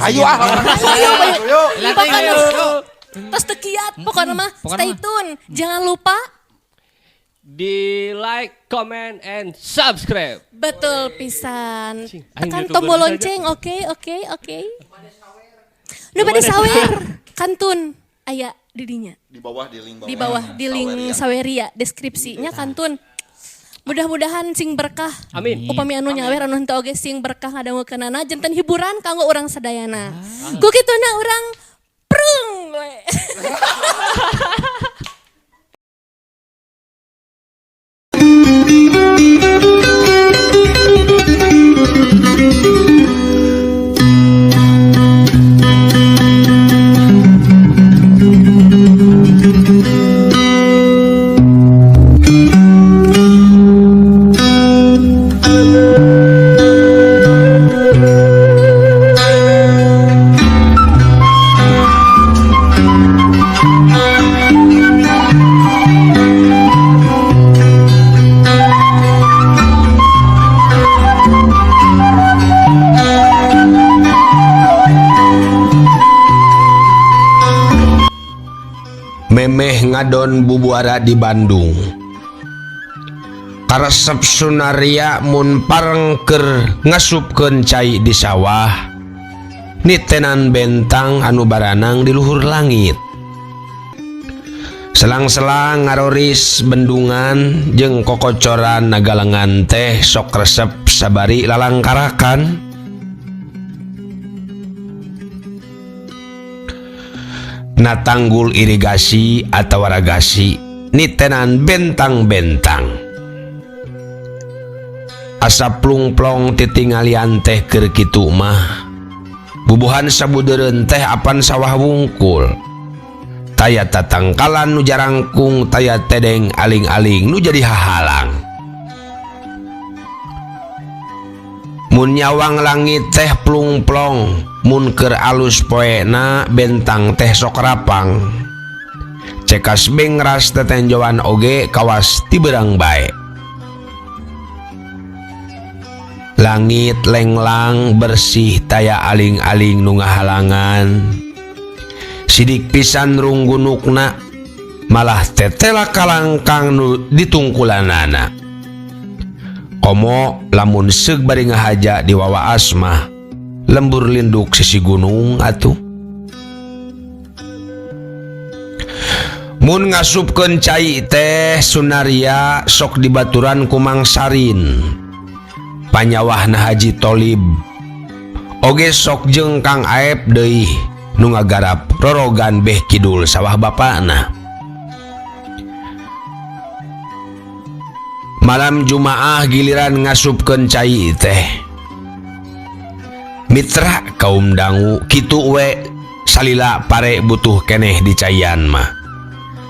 Ayo ah. Ayo, ayo. Lah, Pokoknya ayo. tos teu kiat pokoknya mah Pokoknya stay mah. tune. Jangan lupa Di like, comment, and subscribe. Betul pisan. Cing, aing Tekan YouTuber tombol saja. lonceng, oke, oke, oke. Nu bade sawer, kantun aya di dinya. Di bawah di link bawah. Di bawah di link Saweria. Saweria deskripsinya kantun. Mudah-mudahan sing berkah. Amin. Upami anu nyawer anu henteu oge sing berkah ngadangukeunana janten hiburan kanggo urang sadayana. Ku kituna urang prung we. Memeh ngadon bubuara di Bandung. Karesep Sunaria mun parengker ngasupkeun cai di sawah. Nitenan bentang anu baranang di luhur langit. Selang-selang ngaroris bendungan jeung kokocoran nagalengan teh sok resep sabari lalangkarakan. Na tanggul irigasi atau ragasi nitenan bentang-bentang. Asa plung-plong titingalian teh keur kitu mah. Bubuhan sabudeureun teh apan sawah wungkul. Taya tatangkalan nu jarangkung, taya tedeng aling-aling nu jadi hahalang. Mun nyawang langit teh plung-plong, mun keur alus poena bentang teh sok rapang. Cekas bengras tetenjoan oge kawas tiberang bae. Langit lenglang bersih taya aling-aling nu ngahalangan. Sidik pisan runggunukna malah tetela kalangkang nu ditungkulanana. Komo lamun seug bari ngahaja di wawa asmah, lembur linduk sisi gunung atuh. Mun ngasupkeun cai teh Sunaria sok dibaturan ku Mang Sarin. Panyawahna Haji Tolib. Oge sok jeung Kang Aep deui nu ngagarap rorogan beh kidul sawah bapana. Malam Jumaah giliran ngasupkeun cai teh. Mitra kaum dangu kitu we salila pare butuh keneh di caian mah.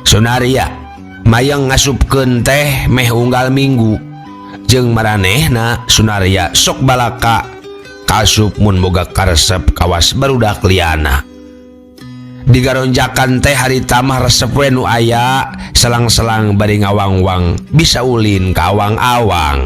Sunaria mayang ngasupkeun teh meh unggal minggu. Jeung maranehna Sunaria sok balaka kasup mun boga karesep kawas barudak liana. Digaronjakan teh harita mah resep we nu aya selang-selang bari ngawangwang bisa ulin ka awang-awang.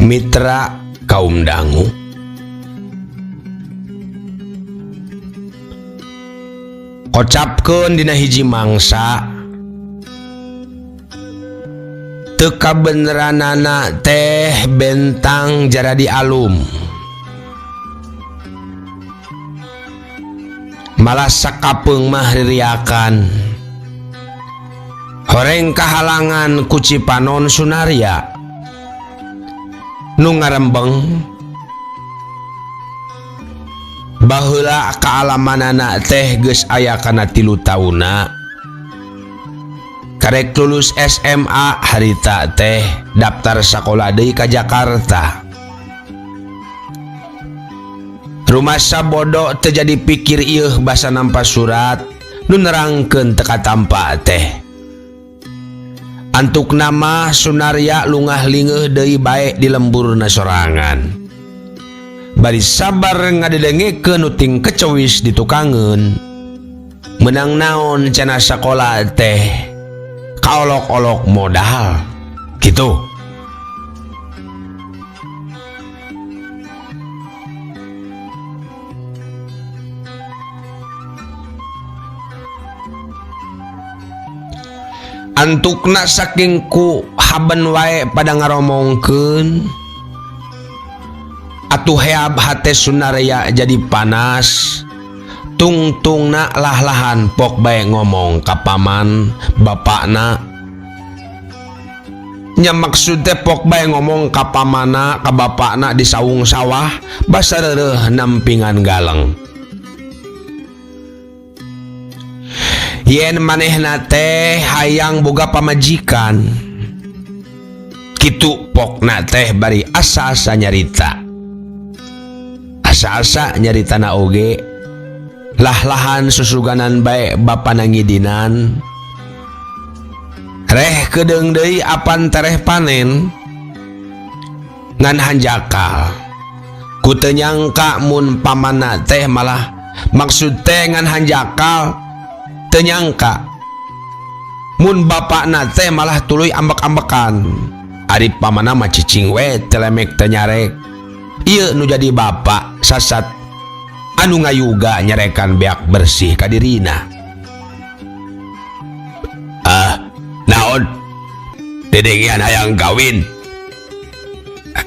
Mitra kaum dangu, kocapkeun dina hiji mangsa teu kabeneranana teh bentang jaradi alum, malah sakapeung mah ririakan horeng kahalangan ku Cipanon Sunaria nu ngarembeng Baheula kaalamanana teh geus aya kana 3 taunna. Karek lulus SMA harita teh daftar sakola deui ka Jakarta. Rumasa bodoh teu jadi pikir ieuh basa nampa surat nu nerangkeun teu katampa teh. Antuk nama Sunarya lungah lingeuh deui bae di lemburna sorangan. Bari sabar ngadedengekeun nu ting kecewis di tukangeun. Menang naon cenah sakola teh kaolok-olok modal gitu. Antukna saking ku haben wae pada ngaromongkeun. Atuh heab hate Sunarya jadi panas. Tungtungna lah-lahan pok bae ngomong ka paman bapakna. Nya maksud teh pok bae ngomong ka pamana ka bapakna di saung sawah basa reureuh nampingan galeng. Yen manehna teh hayang boga pamajikan. Kitu pokna teh bari asa-asa nyarita. Asa-asa nyaritana oge lah-lahan susuganan bae bapana ngidinan. Reh kedeung deui apan tereh panen ngan hanjakal. Ku teu nyangka mun pamana teh malah maksud teh ngan hanjakal teu nyangka mun bapakna teh malah tuluy ambek-ambekan. Ari pamana mah cicing we telemek teu nyarek. Ieu nu jadi bapak sasat anu ngayuga nyarekan beak bersih ka dirina. Ah, naon? Dedengean hayang kawin.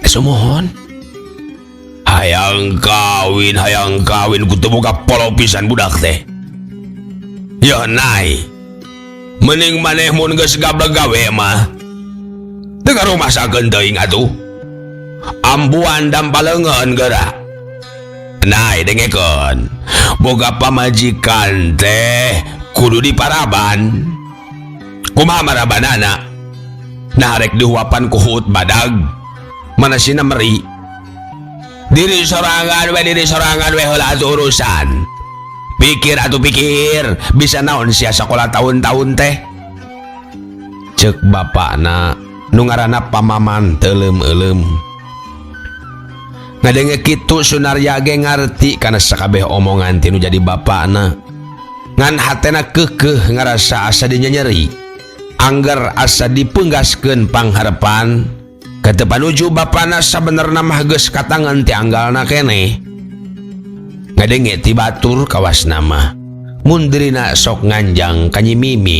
Sumuhun. Hayang kawin kudu boga polo pisan budak teh. Yo nai. Mending maneh mun geus gablek gawe mah. Teu ngarumasakeun teuing atuh. Ambuan dampaleungeun geura. Nai dengekeun. Boga pamajikan teh kudu diparaban. Kumaha marabanana? Nah rek dihuapan ku huut badag. Mana sina meri? Diri sorangan we heula atuh urusan. Pikir atuh pikir, bisa naon sia sakola tahun-tahun teh? Ceuk bapakna nu ngaranna pamaman teuleum-euleum. Ngadenge kitu Sunarya ge ngarti kana sakabeh omongan ti nu jadi bapakna. Ngan hatena keukeuh ngarasa asa dinyeri. Angger asa dipenggaskeun pangharepan. Kateu panuju bapana sabenerna mah geus katangan ti anggalna keneh. Ngadenge ti batur kawasna mah. Mun dirina sok nganjang ka Nyi Mimi.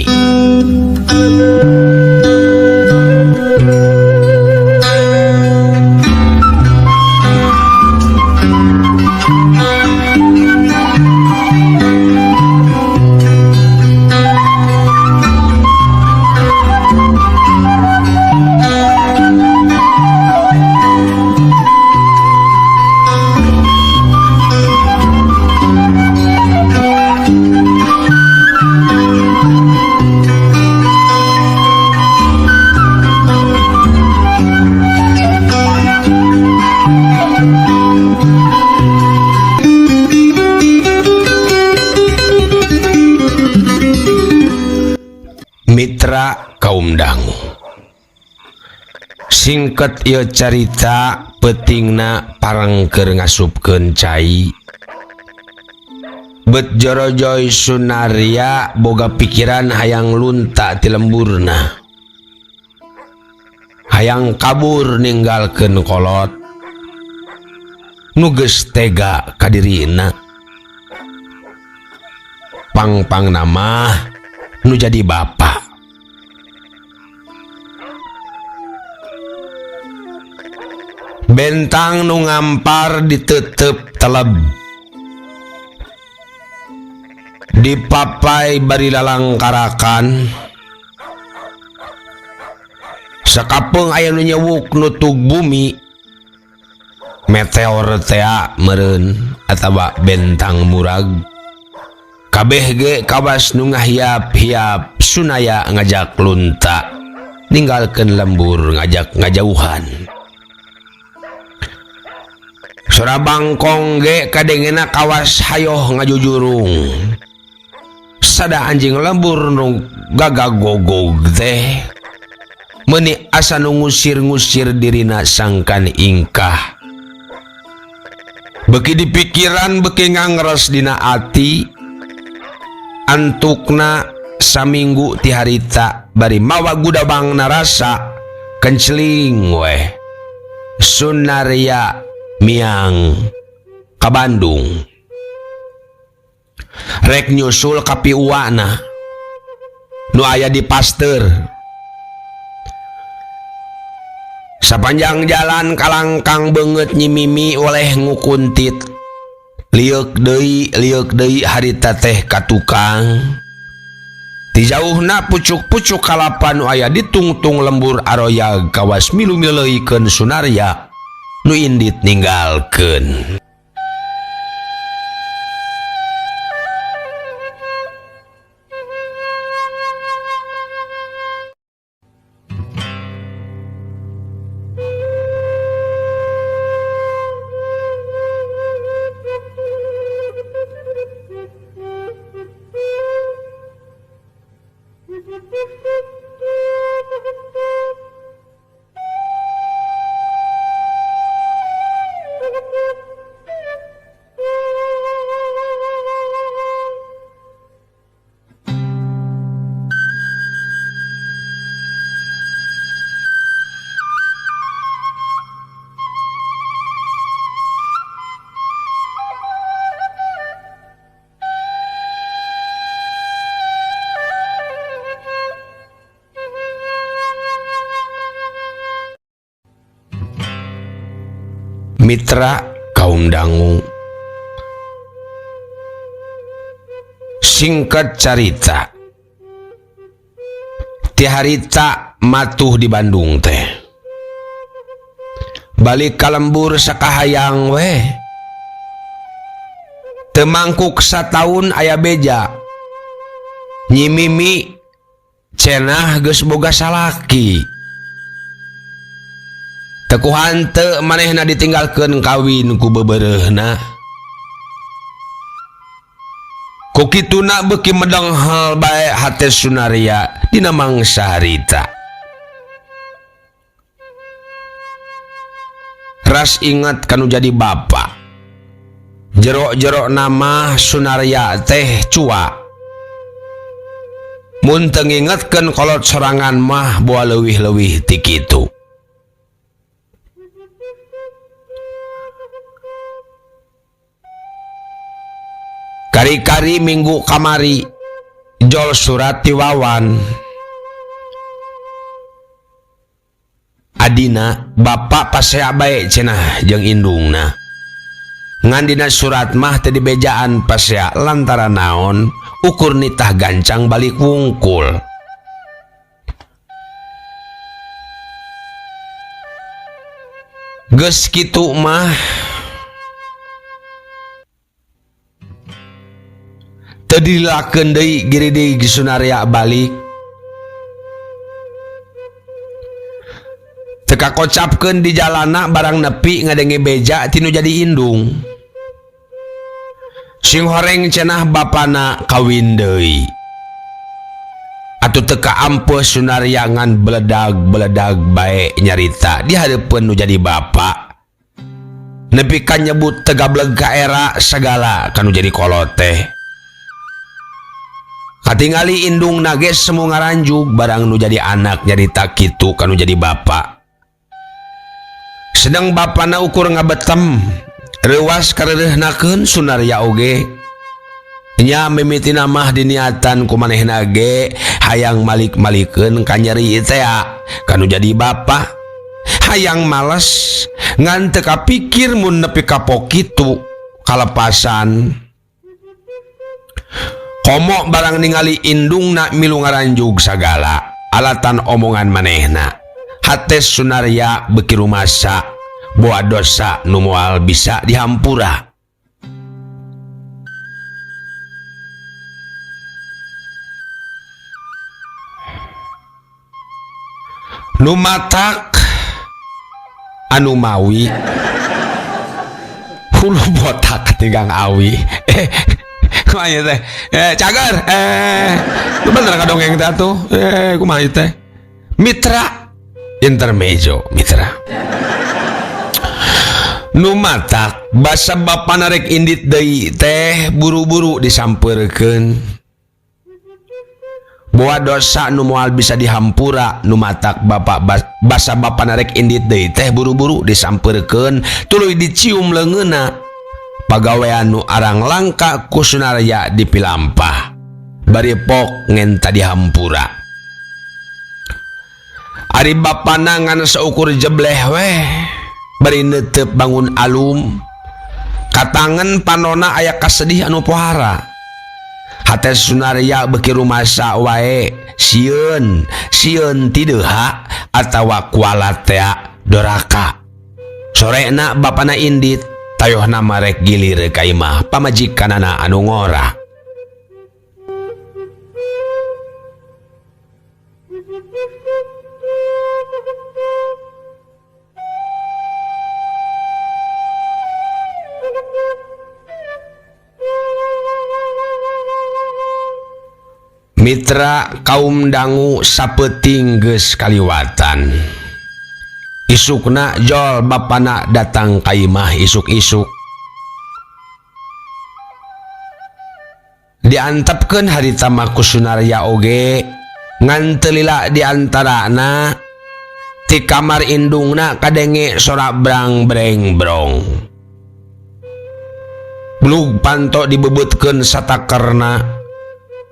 Mitra kaum dangu. Singket ieu carita peutingna parang keur ngasupkeun cai. Bet jorojoy Sunarya boga pikiran hayang lunta ti lemburna. Hayang kabur ninggalkeun kolot. Nu geus tega ka dirina. Pang-pangna mah nu jadi bapa. Bentang nu ngampar ditetep teleb. Dipapai bari lalangkarakan. Sakapeung aya nu nyewuk nutug bumi. Meteor tea meureun atawa bentang murag. Kabeh ge kawas nu ngahiap-hiap Sunaya ngajak lunta ninggalkeun lembur ngajak ngajauhan. Sora bangkong ge kadengena kawas hayoh ngajujurung. Sada anjing lembur nu gagagogog teh meuni asa nu ngusir-ngusir dirina sangkan ingkah. Beki dipikiran beki ngangres dina ati. Antukna saminggu ti harita bari mawa gudabang narasa kenceling weh. Sunarya miang ka Bandung. Rek nyusul ka piuwana nu aya di Pasteur. Sapanjang jalan kalangkang beungeut Nyi Mimi oleh ngukuntit. Lieuk deui harita teh ka tukang. Ti jauhna pucuk-pucuk kalapa nu aya ditungtung lembur aroyag kawas milu-mileuikeun Sunarya nu indit ninggalkeun. Mitra kaum dangu. Singkat carita, ti harita matuh di Bandung teh. Balik ka lembur sakahayang weh. Teu mangkuk sataun aya beja. Nyi Mimi cenah geus boga salaki. Teu hanteu manehna ditinggalkeun kawin ku bebereuhna. Ku kituna beuki medenghel bae hate Sunarya dina mangsa harita. Ras inget kanu jadi bapa. Jero-jero nama Sunarya teh cua. Mun teu ngingetkeun kolot sorangan mah boa leuwih-leuwih ti kitu. Kari-kari minggu kamari jol surat ti Wawan. Adina bapak pasea bae cenah jeung indungna. Ngan dina surat mah teu dibejaan pasea lantaran naon ukur nitah gancang balik wungkul. Geus kitu mah teu dilakeun deui giridig Sunarya balik. Teu kakocapkeun di jalana barang nepi ngadenge beja tinu jadi indung. Sing horeng cenah bapana kawin deui. Atuh teu kaampeuh Sunarya ngan beledag-beledag bae nyarita di hareupeun nu jadi bapa. Nepi ka nyebut tegableg ka era sagala kanu jadi kolot teh. Katingali indung nage semu ngaranjug barang nu jadi anak nyarita kitu kanu jadi bapa. Sedang bapana ukur ngabetem reuwas kareureunahkeun Sunarya oge. Nya mimitina mah diniatan ku manehna ge hayang malik-malikeun ka nyeri tea kanu jadi bapa. Hayang males ngan teu kapikir mun nepi ka kitu kalepasan. Komo barang ningali indungna milu ngaranjug sagala alatan omongan manehna. Hate Sunarya beuki rumasa Boa dosa nu moal bisa dihampura. Nu matak anu mawi hulu botak katigang awi. Kumaha ieu teh? Cager. Bener ka dongeng teh atuh. Kumaha ieu teh? Mitra intermejo mitra. Nu matak basa bapana rek indit deui teh buru-buru disampeurkeun. Boa dosa nu moal bisa dihampura nu matak bapak basa bapana rek indit deui teh buru-buru disampeurkeun tuluy dicium leungeunna. Pagawean nu arang langka ku Sunarya dipilampah. Bari pok ngenta dihampura. Ari bapana ngan saukur jebleh weh. Bari neuteup bangun alum. Katangen panona aya kasedih anu pohara. Hate Sunarya beuki rumasa wae, sieun, sieun ti deha atawa kualat tea doraka. Sorena bapana indit, tayohna marek gilir ka imah pamajikanana anu ngora. Mitra kaum dangu sapeuting geus kaliwatan. Isukna jol bapana datang ka imah isuk-isuk. Diantepkeun harita mah ku Sunarya oge ngan teu lila diantarana ti kamar indungna kadenge sora brang breng brong. Blug panto dibebeutkeun satakerna.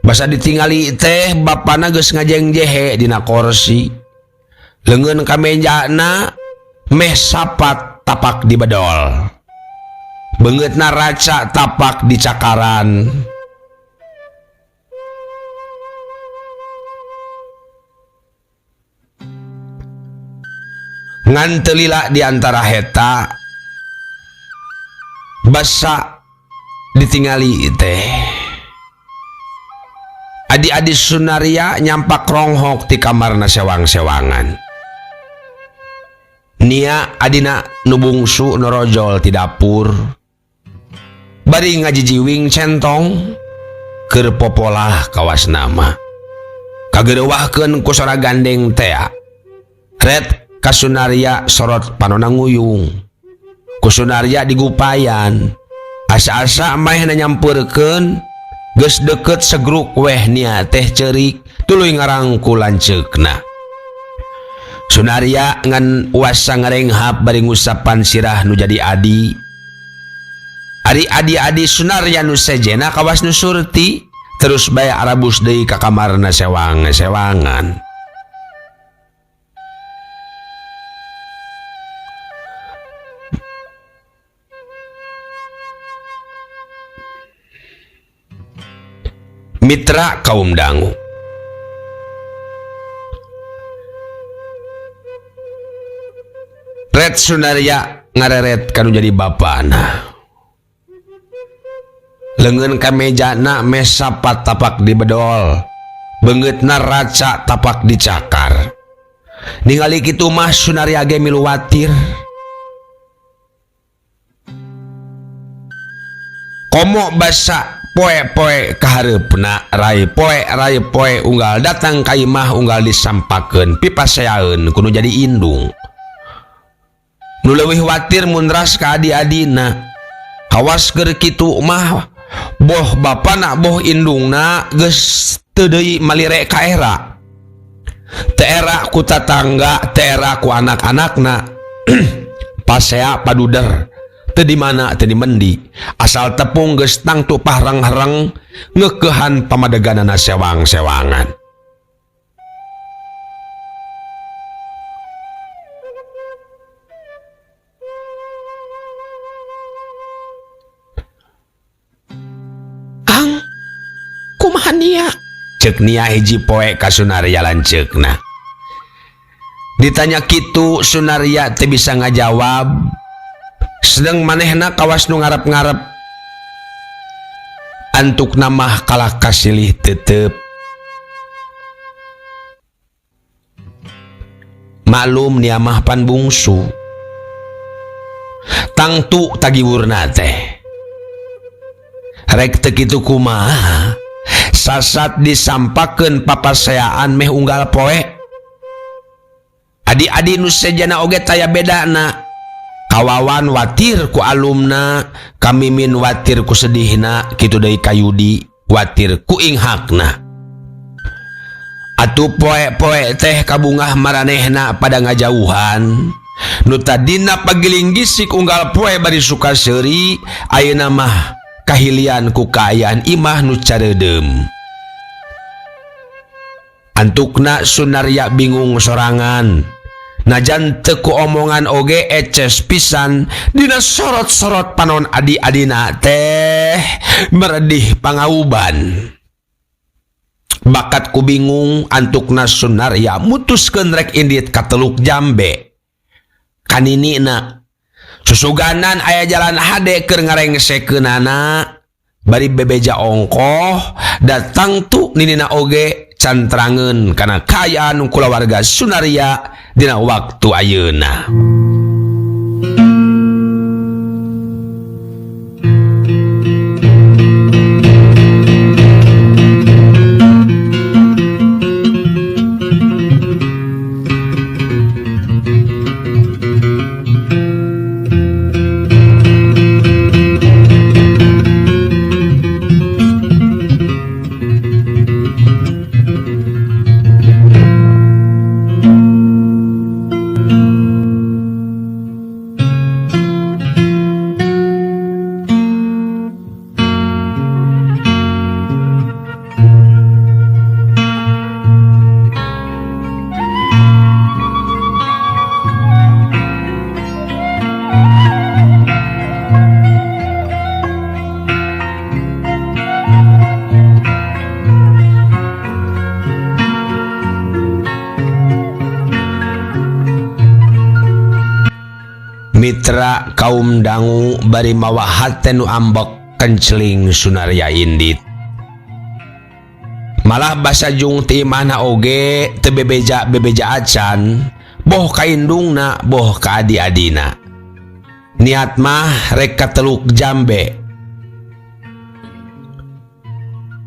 Basa ditingali teh bapana geus ngajengjehe dina korsi. Leungeun kamejana meh sapat tapak di bedol. Beungeutna raca tapak di cakaran. Ngan teu lila di antara heta basa ditingali teh. Adi-adi Sunarya nyampak ronghok di kamarna sewang-sewangan. Nia adina nu bungsu norojol ti dapur. Bari ngajijiwing centong keur popolah kawas nama. Kagerewahkeun ku sora gandeng tea. Ret ka Sunarya sorot panona nguyung. Ku Sunarya digupayan. Asa-asa maehna nyampeurkeun geus deukeut segruk weh nia teh ceurik tuluy ngarangkul lanceukna. Sunarya ngan uasa ngarenghap bari ngusapan sirah nu jadi adi. Ari adi-adi Sunarya nu sejena kawas nu surti terus bae arabus deui ka kamarna sewang-sewangan. Mitra kaum dangu. Ret Sunarya ngareret kanu jadi bapana. Leungeun kamejana meh sapat tapak di bedol. Beungeutna raca tapak di cakar. Ningali kitu mah Sunarya ge milu watir. Komo basa poe-poe kahareupna rai poe rai poe unggal datang ka imah unggal disampakeun pipaseaeun kudu jadi indung. Nu leuwih watir mun ras ka adi-adina. Kawas keur kitu mah boh bapana boh indungna geus teu deui malire ka era. Teu era ku tatangga, teu era ku anak-anakna. Pasea paduder. Teu di mana teu di mendi. Asal tepung geus tangtu pahreng-hereng ngeukehan pamadeganana sewang-sewangan. Kang, kumaha nia? Ceuk nia hiji poe ka Sunarya lanceukna. Ditanya kitu Sunaria teu bisa ngajawab. Sedeng manehna kawas nu ngarep-ngarep. Antukna mah kalah kasilih tetep. Maklum nia mah pan bungsu. Tangtu tagiwurna teh. Rek teu kitu kumaha? Sasat disampakeun papaseaan meh unggal poe. Adi-adi nu sejana oge taya bedana. Kawawan watir ku alumna, kamimin watir ku sedihna, kitu deui ka Yudi watir ku inghakna. Atuh poe-poe teh kabungah maranehna pada ngajauhan. Nu tadina pagiling gisik unggal poe bari suka seuri, ayeuna mah kahilian ku kaayaan imah nu caredeum. Antukna Sunaria bingung sorangan. Najan teu ku omongan oge eces pisan dina sorot-sorot panon adi-adina teh meredih pangauban. Bakat ku bingung antukna Sunaria mutuskeun rek indit ka Teluk Jambe. Kaninina susuganan aya jalan hade keur ngarengsekeunana bari bebeja ongkoh datang tu ninina oge cantrangeun kana kaayaan kulawarga Sunaria dina waktu ayeuna. Mitra kaum dangu bari mawa hate nu ambek kenceling Sunaria indit. Malah basa jung ti imahna oge teu bebeja-bebeja acan, boh ka indungna boh ka adi-adina. Niat mah rek ka Teluk Jambe.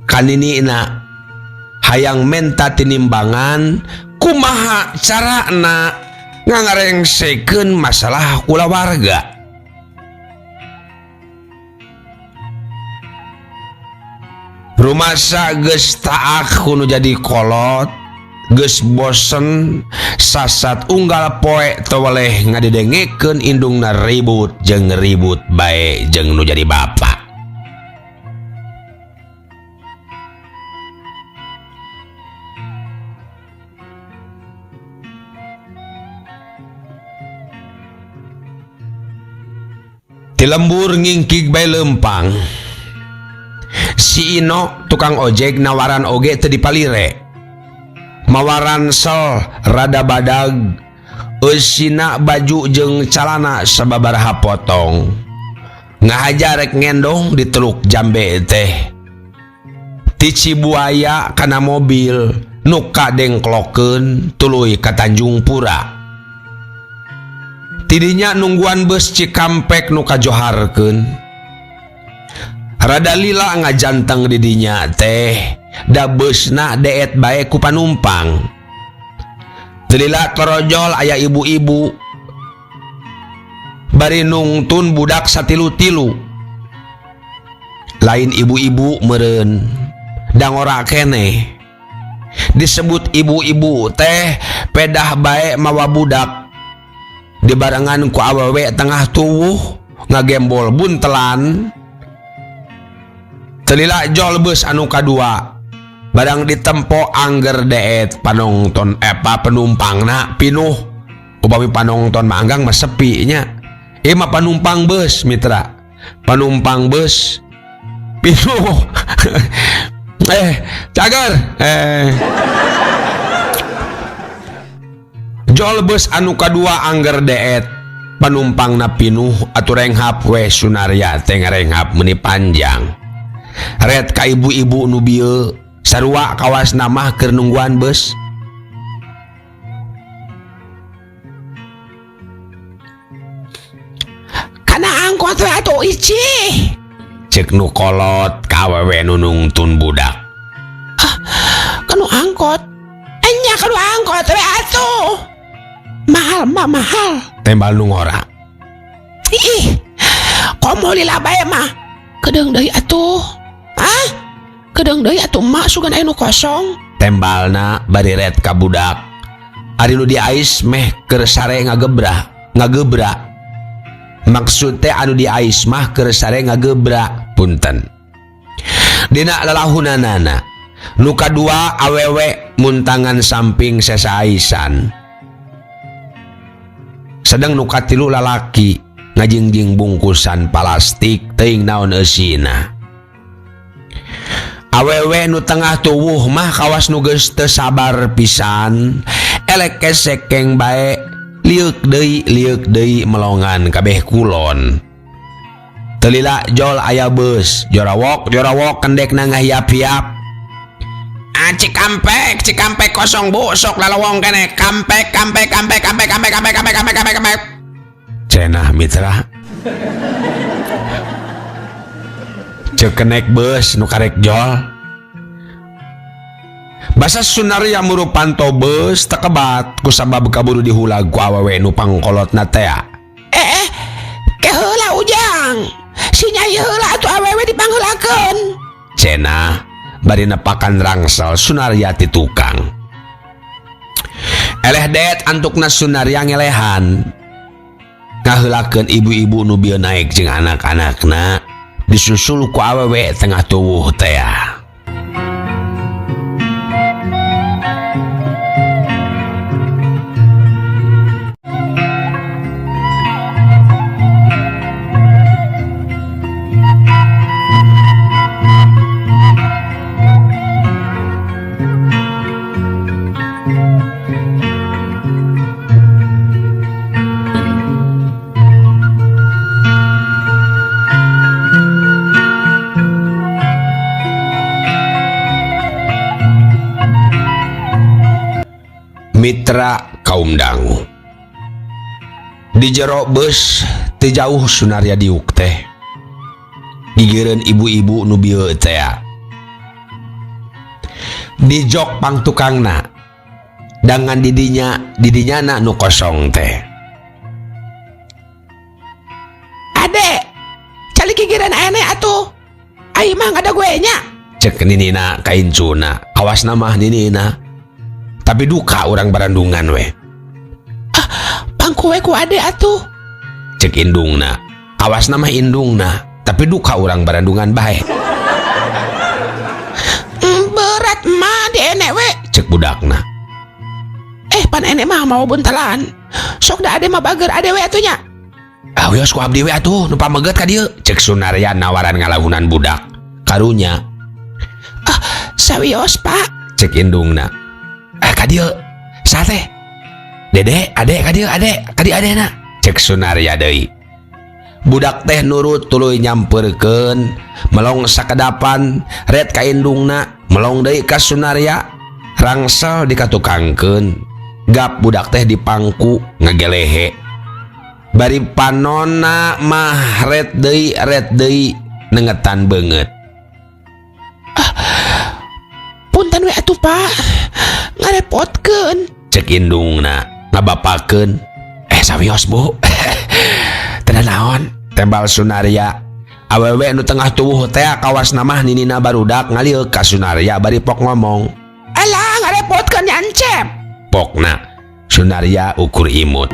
Kaninina hayang menta tinimbangan kumaha carana ngangarengsekeun masalah kulawarga. Rumasa geus taak kudu jadi kolot, geus bosen sasat unggal poe teu weleh ngadedengekeun indungna ribut jeung ribut bae jeung nu jadi bapa. Ti lembur ngingkig bae lempang. Si Ino tukang ojek nawaran oge teu dipalire. Mawaran sel rada badag, eusina baju jeung calana sababaraha potong. Ngahaja rek ngendong di Teluk Jambe teh. Ti Cibuaya kana mobil nu kadengklokeun tuluy ka Tanjung Pura. Tidinya nungguan bus Cikampek nu kajoharkeun. Rada lila ngajanteng didinya teh, da beusna deet bae ku panumpang. Teu lila torojol aya ibu-ibu bari nungtun budak satilu-tilu. Lain ibu-ibu meureun, da ngora keneh. Disebut ibu-ibu teh pedah bae mawa budak. Dibarengan ku awewe tengah tuwuh ngagembol buntelan. Telila jol bus anu kadua barang ditempo angger deet panongton penumpangna pinuh. Upami panongton mah anggang mah sepi nya. Ieu mah panumpang bus mitra, panumpang bus pinuh. Cager. Jol bus anu kadua angger deet panumpangna pinuh atuh renghap we Sunarya teh ngarenghap meuni panjang. Ret ka ibu-ibu nu bieu sarua kawasna mah keur nungguan bus. Kana angkot we atuh icih. Cek nu kolot ka awewe nu nungtun budak. Ah, kanu angkot. Enya kanu angkot we atuh. Mahal mah mahal. Tembal nu ngora. Ih, komo lila bae mah. Kedeung deui atuh. Ah? Kedeung deui atuh mak sugan aya nu kosong. Tembalna bari ret ka budak. Ari nu diais meh keur sare ngagebra, ngagebra. Maksud teh anu diais mah keur sare ngagebra, punten. Dina lalahunanana. Nu kadua awewe muntangan samping sesaisan. Sedang nu katilu lalaki ngajingjing bungkusan plastik teuing naon eusina. Awewe nu tengah tuwuh mah kawas nu geus teu sabar pisan, elek kesekeng bae lieuk deui melongan kabeh kulon. Teu lila jol aya beus, jorawok jorawok kendekna ngahiap-hiap. Ah, Cikampek, Cikampek kosong bu, sok lalawong kene, kampek, kampek, kampek, kampek, kampek, kampek, kampek, kampek, kampek, kampek. Cenah mitra. Cek kenek beus nu karek jol. Basa Sunarya muru panto beus tekebat kusabab kaburu dihulag ku awewe nu pangkolotna tea. Ke heula ujang. Si nyai heula atuh awewe dipangheulakeun. Cenah bari nepakan rangsel Sunarya ti tukang. Eleh det antukna Sunarya ngelehan. Ngaheulakeun ibu-ibu nu bieu naik jeung anak-anakna disusul ku awewe tengah tuwuh tea. Mitra kaum dangu. Di jero bus teu jauh Sunarya diuk teh. Gigireun ibu-ibu nu bieu tea. Di jok pangtukangna. Dangan didinya, didinyana nu kosong teh. Ade, cali gigireun ene atuh. Ai mah ngada gue nya. Cek ninina ka incuna, kawasna mah ninina. Tapi duka orang barandungan we. Ah, pangku we ku ade atuh. Cek indungna. Kawasna mah indungna, tapi duka orang barandungan bae. Berat mah di enek we. Cek budakna. Pan enek mah mau buntalan. Sok da ade mah bager ade we atuh nya. Ah, wios ku abdi we atuh nu pameget ka dieu. Cek Sunarya nawaran ngalahunan budak. Karunya. Ah, sawios Pak. Cek indungna. Ah, ka dieu. Sate. Dede, ade ka dieu, ade, ka dieu adena. Cek Sunarya deui. Budak teh nurut tuluy nyamperkeun, melong sakedapan, ret ka indungna, melong deui ka Sunarya, rangsel dikatukangkeun. Gap budak teh dipangku ngagelehe. Bari panonna mah ret deui nengetan beungeut. Ah, punten we atuh Pak. Ngarepotkeun. Cek indungna ngabapakeun. Sawios Bu. Teu naon? Tembal Sunarya. Awewe nu tengah tuwuh teh kawasna mah ninina barudak ngalieu ka Sunarya bari pok ngomong. Alah ngarepotkeun nyancep. Pokna Sunarya ukur imut.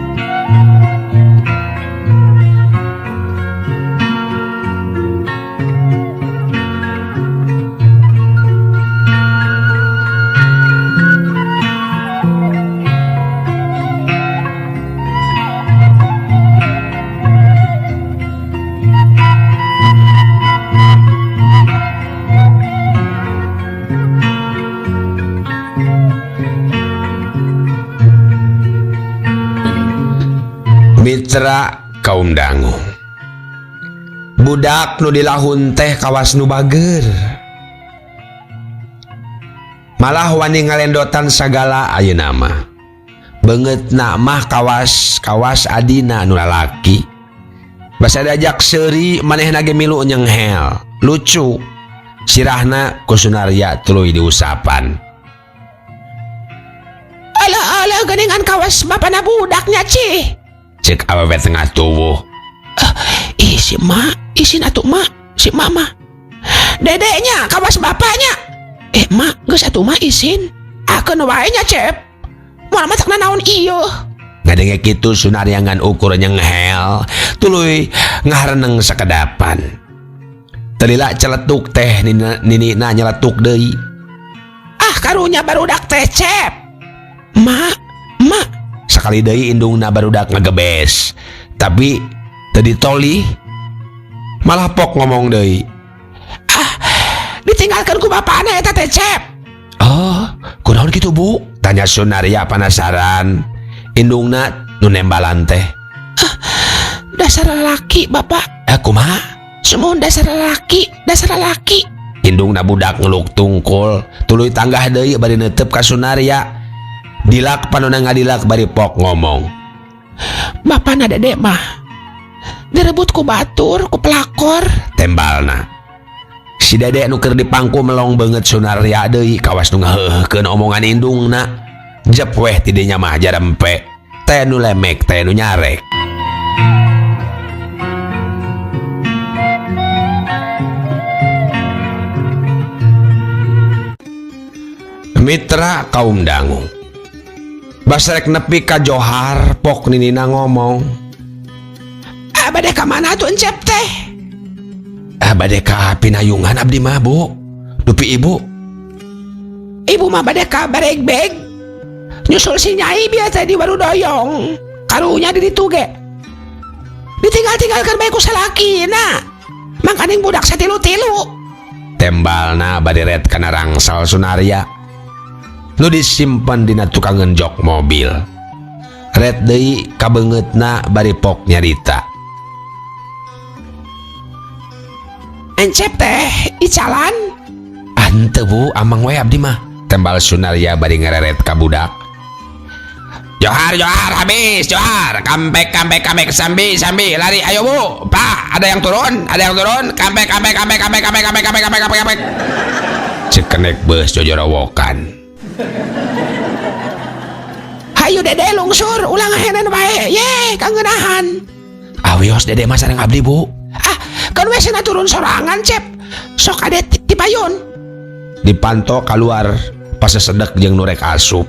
Mitra kaum dangu. Budak nu dilahun teh kawas nu bager. Malah wani ngalendotan sagala ayeuna mah. Beungeutna mah kawas adina nu lalaki. Basa diajak seuri manehna ge milu nyenghel. Lucu. Sirahna ku Sunarya tuluy diusapan. Alah alah, geningan kawas bapana budaknya, cih. Cek awewe tengah tuwuh. Ih, si mak, isin atuh mak, si mama. Dedeknya kawas bapaknya. Eh, mak, geus atuh mak, isin. Akeun wae nya, Cep. Moal matak naon ieu. Ngadenge kitu, Sunarya ngan ukur nyenghel, tuluy ngahareneng sakedapan. Teu lila celetuk teh ninina nyeletuk deui. Ah, karunya barudak teh, Cep. Mak, mak. Sakali deui indungna barudak ngagebes. Tapi teu ditolih. Malah pok ngomong deui. Ah, ditinggalkan ku bapana eta teh, Cep. Oh, kunaon kitu, Bu? Tanya Sunarya penasaran. Indungna nu nembalan teh. Dasar lelaki bapak. Eh, kumaha? Semua dasar lelaki, dasar lelaki. Indungna budak ngeluk tungkul, tuluy tanggah deui bari netep ka Sunarya. Dilak panona ngadilak bari pok ngomong. Bapana dedek mah direbut ku batur, ku pelakor. Tembalna. Si Dede nu keur dipangku melong beungeut Sunarya deui kawas nu ngaheuhkeun omongan indungna. Jep weh tidinya mah jarempe. Teh nu lemek, teh nu nyarek. Mitra kaum dangu. Basrek nepi ka Johar, pok ninina ngomong. Ah, bade ka mana tuh Encep teh? Ah, bade ka Pinayungan abdi mah, Bu. Dupi ibu. Ibu mah bade ka Baregbeg. Nyusul si Nyai biasa di Warudoyong. Karunya di ditu ge. Ditinggal-tinggalkan bae ku salakina. Mangkaning budak satilu-tilu. Tembalna bari ret kana rangsal Sunarya nu disimpen dina tukangeun jok mobil. Ret deui kabeungeutna bari pok nyarita. Encep teh icalan. Ah, henteu, Bu, amang we abdi mah. Tembal Sunarya bari ngereret ka budak. Johar, Johar, habis, Johar. Comeback, comeback, comeback, sambi, sambi, lari, ayo Bu, Pak, ada yang turun, ada yang turun, comeback, comeback, comeback, comeback, comeback, comeback, comeback, comeback, comeback, comeback. Cek kenek beus jojorowokan. Hayu Dede lungsur, ulah ngahenen wae. Ye, kangeunahan. Ah, wios Dede mah sareng abdi, Bu. Ah, kan we cenah turun sorangan, Cep. Sok ade tipayun. Dipanto keluar pas sesedek jeung nu rek asup.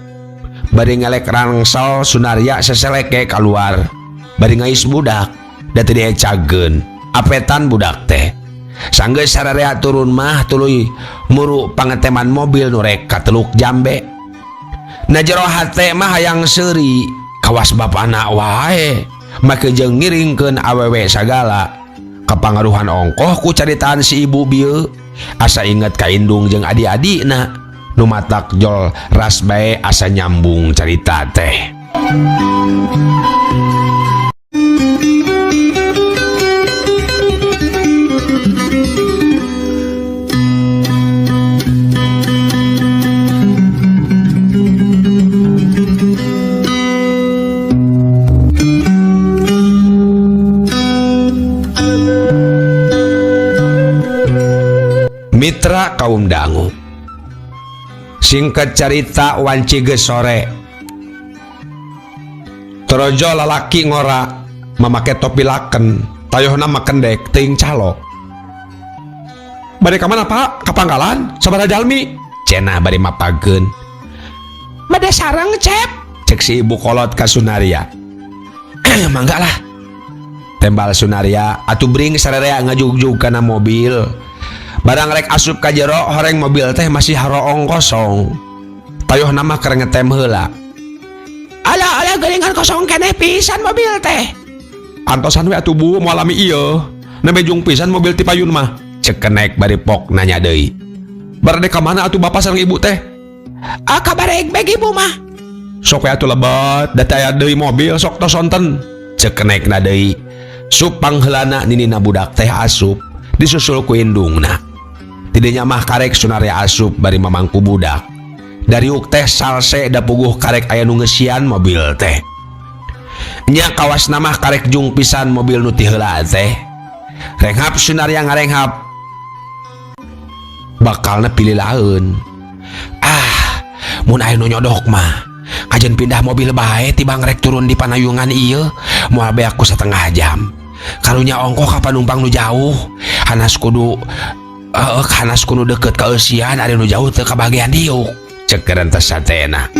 Bari ngelek rangsal Sunarya seseleke keluar. Bari ngais budak da teu diecageun. Apetan budak teh. Sanggeus sararea turun mah tuluy muru pangeteman mobil nu rek ka Teluk Jambe. Na jero hate mah hayang seuri kawas bapana wae. Make jeung ngiringkeun awewe sagala. Kapangaruhan ongkoh ku caritaan si ibu bieu. Asa inget ka indung jeung adi-adina. Nu matak jol ras bae asa nyambung carita teh. Mitra kaum dangu. Singkat carita, wanci geus sore. Torojo lalaki ngora mamake topi laken, tayohna makendek teuing calo. Bade ka mana, Pak? Ka pangkalan? Sabaraha jalmi? Cenah bari mapageun. Bade sareng, Cep. Cek si ibu kolot ka Sunarya. Mangga lah. Tembal Sunarya atuh bring sararea ngajugjug kana mobil. Barang rek asup ka jero, horeng mobil teh masih haroong kosong. Tayohna mah keur ngetem heula. Alah alah, geuningan kosong keneh pisan mobil teh. Antosan we atuh, Bu, moal lami ieu. Nembe jung pisan mobil ti payun mah. Cek kenek bari pok nanya deui. Barade ka mana atuh bapak sareng ibu teh? Ah, ka Baregbeg ibu mah. Sok we atuh lebet, da teh aya deui mobil sok tos sonten. Cek kenekna deui. Sup pangheulana ninina budak teh asup disusul ku indungna. Tidinya mah karek Sunarya asup bari mamangku budak. Dariuk teh salse da puguh karek aya nu ngeusian mobil teh. Nya kawasna mah karek jung pisan mobil nu ti heula teh. Renghap Sunarya ngarenghap. Bakalna pilih laeun. Ah, mun aya nu nyodok mah kajen pindah mobil bae tibang rek turun di panayungan ieu moal beak ku satengah jam. Karunya ongkoh ka panumpang nu jauh, hanas kudu hanas kudu deket ka eusian ari nu jauh teu kabagian diuk. Cek gerentes satena.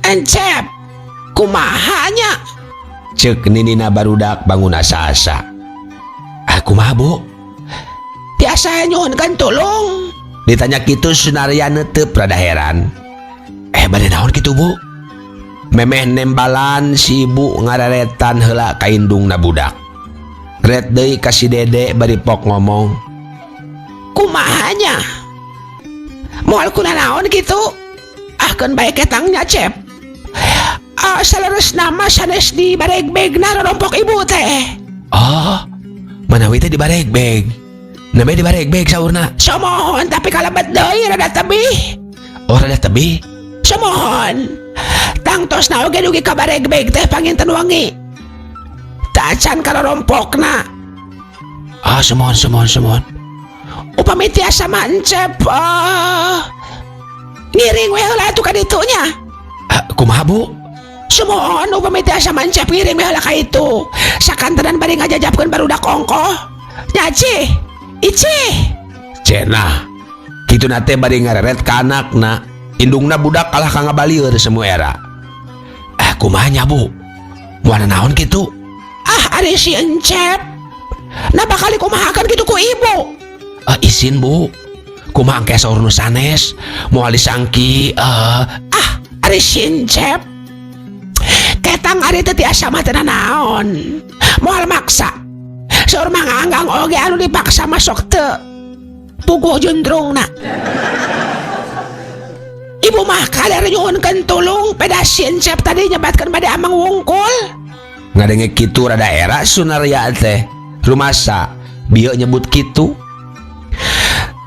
Encep, kumaha nya? Cek ninina barudak bangun asa-asa. Ah, kumaha bu? Tiasa nyuhunkeun tulung. Ditanya kitu Sunarya neuteup rada heran. Bade naon kitu bu? Memeh nembalan si ibu ngararetan heula ka indungna budak. Ret deui ka si Dede bari pok ngomong. Kumaha nya? Moal kunanaon kitu? Ah, keun bae ketangnya Cep. Ah, saleresna mah sanes di baregbegna rompok ibu teh. Oh, manawi teh di baregbeg. Namanya di baregbeg saurna. Somohon tapi kalebet deui rada tebih. Oh, rada tebih. Somohon. Tangtosna oge dugi ka baregbeg teh panginten wangi. Tacan karorompokna. Ah, somohon somohon somohon. Upami tiasa mah Encep ngiring we heula atuh ka ditu nya. Ah, kumaha bu? Sumohon upami tiasa mah Encep ngiring we heula ka itu. Sakantenan bari ngajajapkeun barudak ongkoh. Nya Cih, Icih. Cenah. Kituna teh bari ngareret ka anakna. Indungna budak kalah ka ngabalieur semua era. Ah, kumaha nya bu? Moal naon kitu? Ah, ari si Encep. Nah bakal dikumahakeun kitu ku ibu. Ah, isin bu. Kumaha engke saur nu sanes? Moal disangki ah, ari si Encep. Ketang ari teu tiasa mah teu nanaon. Moal maksa. Saur mah nganggang oge anu dipaksa masuk teu puguh jundrungna. Ibu mah kadar nyuhunkeun tulung peda si Encep tadi nyebatkeun bade amang wungkul. Ngadenge kitu rada era Sunarya teh. Rumasa bieu nyebut kitu.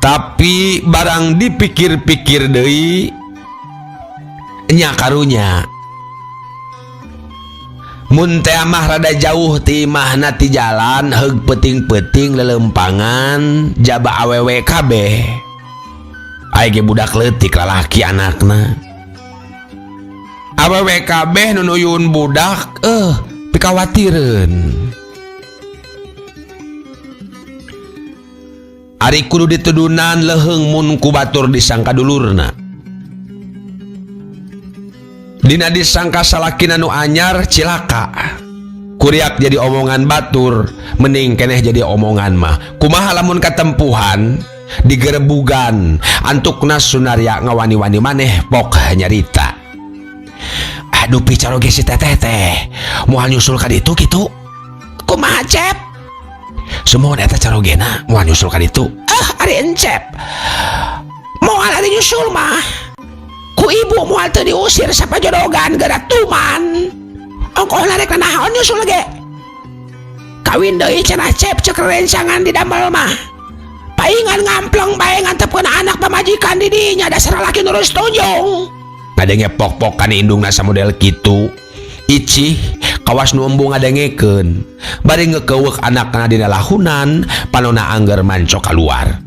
Tapi barang dipikir-pikir deui nya karunya. Mun teh mah rada jauh ti imahna ti jalan heug peuting-peuting lelempangan jaba awewe kabeh. Ai ge budak leutik lalaki anakna. Awewe kabeh nu nuyun budak pikawatireun. Ari kudu ditudunan leuheung mun ku batur disangka dulurna. Dina disangka salakina nu anyar cilaka. Kuriak jadi omongan batur, mending keneh jadi omongan mah. Kumaha lamun katempuhan digerebugan, antukna Sunarya ngawani-wani maneh pok nyarita. Aduh picaroge si teteh teh, moal nyusul ka ditu kitu. Kumaha Cep? Sumuhun eta carogena moal nyusul ka ditu. Ah, ari Encep. Moal ari nyusul mah. Ku ibu moal teu diusir sapajodogan geura tuman. Ongkohna rek nanaon nyusul ge. Kawin deui cenah Cep cek rencangan di damel mah. Paingan ngampleng bae ngantepkeun anak pamajikan di dinya dasar lalaki nurus tunjung. Ngadenge pok-pokan indungna samodel kitu. Icih kawas nu embung ngadengekeun. Bari ngekeuweuk anakna dina lahunan, panona angger mancok kaluar.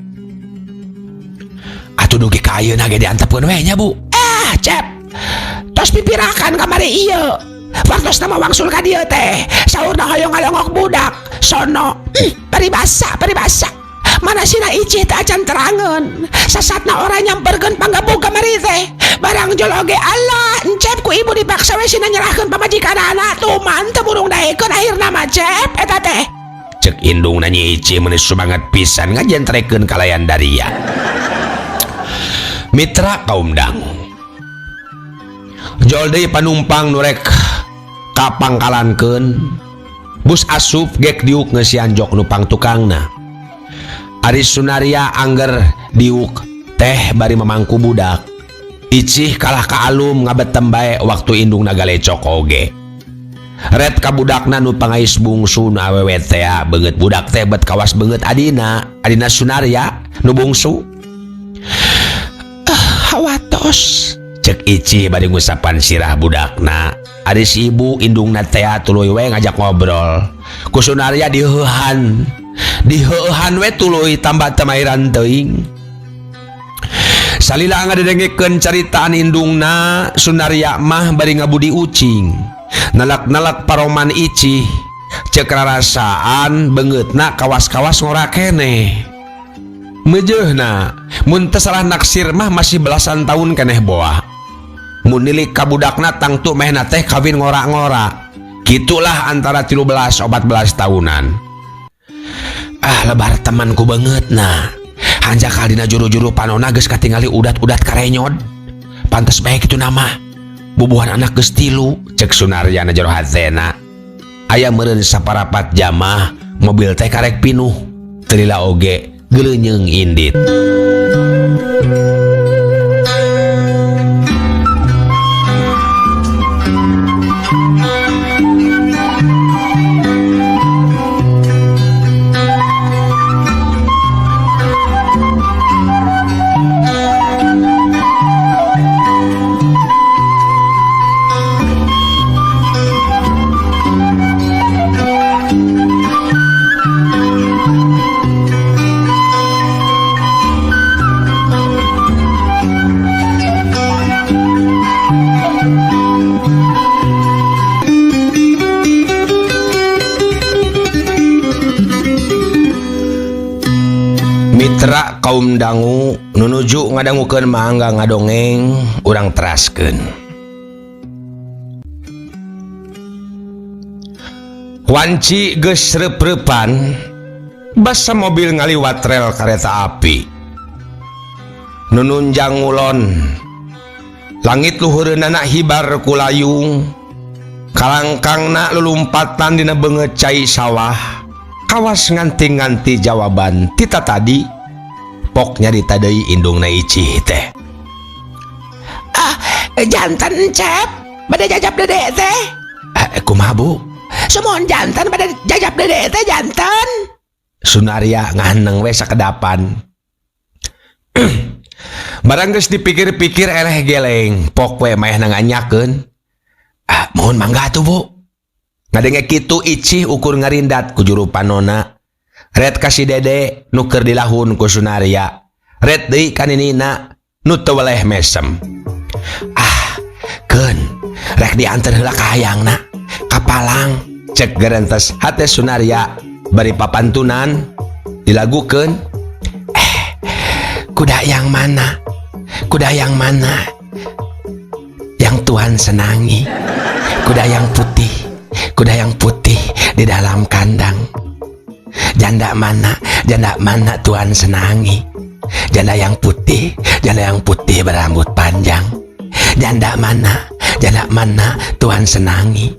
Atuh dugi ka ayeuna ge diantepkeun we nya bu. Ah, Cep. Tos pipirakan kamari ieu. Waktosna mah wangsul ka dieu teh. Saurna hoyong ngalongok budak. Sono, paribasa, paribasa. Mana sina Icih teh acan terangeun. Sasatna ora nyamperkeun panggebug kamari teh. Barang jol oge Allah, Encep ku ibu dipaksa we sina nyerahkeun pamajikanana. Tuman teu burung daekeun akhirna mah Cep eta teh. Cek indung Nyi Ici meuni sumangat pisan ngajentrekeun kalayan Daria. Mitra kaum dangu. Jol deui panumpang nu rek kapangkalankeun. Bus asup gek diuk ngeusian jok nu pangtukangna. Ari Sunaria angger diuk teh bari mamangku budak. Icih kalah ka alum ngabetem bae waktu indungna galecok oge. Ret ka budakna nu pangais bungsu nu awewe tea beungeut budak teh bet kawas beungeut adina, adina Sunaria nu bungsu. Hawatos cek Icih bari ngusapan sirah budakna. Ari si ibu indungna tea tuluy we ngajak ngobrol. Ku Sunaria diheuhan. Diheuhan we tuluy tambah temairan teuing. Salila ngadengekeun caritaan indungna, Sunaria mah bari ngabudi ucing. Nalak-nalak paroman Icih. Cek rarasaan beungeutna kawas-kawas ngora keneh. Meujeuhna mun teu salah naksir mah masih belasan tahun keneh boa. Mun nilik ka budakna tangtu mehna teh kawin ngora-ngora. Kitulah antara 13 14 tahunan. Ah lebar teman ku beungeutna. Hanjakal dina juru-juru panona geus katingali udat-udat karenyod. Pantes bae kitu nama. Bubuhan anak geus 3 cek Sunaria na jero hatena. Aya meureun saparapat jamah mobil teh karek pinuh. Teu lila oge geuleunyeng indit. Mitra kaum dangu nunuju ngadangukeun mangga ngadongeng urang teraskeun. Wanci geus reup-reupan basa mobil ngaliwat rel kareta api. Nununjang ngulon langit luhureunana hibar ku layung kalangkangna lulumpatan dina beungeut cai sawah. Kawas nganti-nganti jawaban tita tadi pok nyarita deui indungna Icih teh. Ah, jantan Cep, bade jajab dede teh. Kumaha Bu? Sumuhun jantan bade jajab dede teh jantan. Sunaria ngaheneng we sakedapan. Barang geus dipikir-pikir eleh geleng, pok we maehna nganyakeun. Ah, mohon mangga atuh Bu. Ngadenge kitu Icih ukur ngarindat ku juru panona. Ret ka si Dede nu keur dilahun ku Sunaria. Ret deui ka ninina nu teu weleh mesem. Ah, keun rek dianter heula ka hayangna. Ka Palang cek gerentes hate Sunaria bari papantunan dilagukeun. Kuda yang mana? Kuda yang mana? Yang Tuhan senangi. Kuda yang putih. Kuda yang putih di dalam kandang. Janda mana? Janda mana Tuhan senangi? Janda yang putih, janda yang putih berambut panjang. Janda mana? Janda mana Tuhan senangi?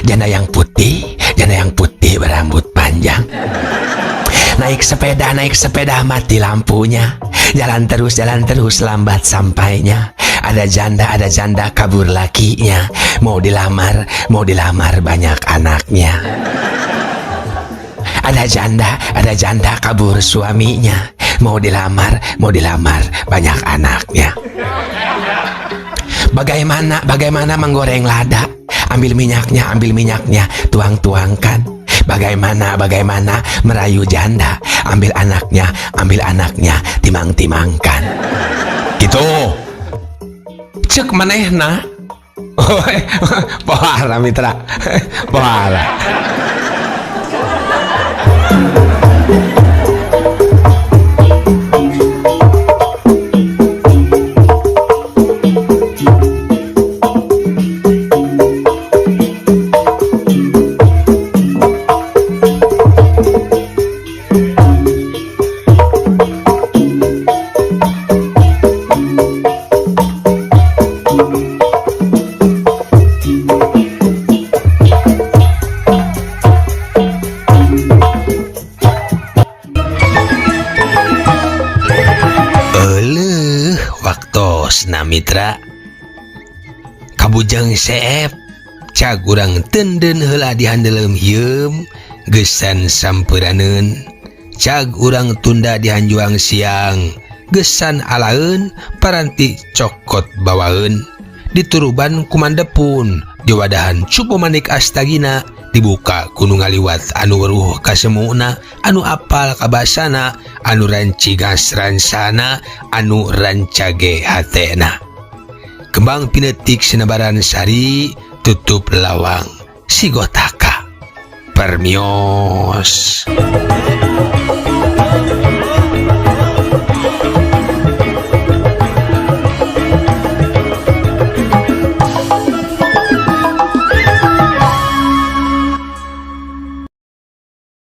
Janda yang putih, janda yang putih berambut panjang. Naik sepeda mati lampunya. Jalan terus lambat sampainya. Ada janda kabur lakinya. Mau dilamar banyak anaknya. Ada janda kabur suaminya. Mau dilamar banyak anaknya. Bagaimana menggoreng lada? Ambil minyaknya, tuang-tuangkan. Bagaimana merayu janda? Ambil anaknya, timang-timangkan. Gitu. Cek manehna. Pohara mitra. Pohara. Waktosna, mitra. Kabujang seep, cag urang tenden heula di handeuleum hieum gesan sampeureun. Cag urang tunda di hanjuang siang gesan alaeun, paranti cokot bawaeun, dituruban ku Mandepun, diwadahan cupu manik astagina, dibuka ku nu ngaliwat anu weruh kasemuna, anu apal kabasana, anu rancigas ransana, anu rancage hatena. Kembang pinetik sinebaran sari, tutup lawang sigotaka. Permios.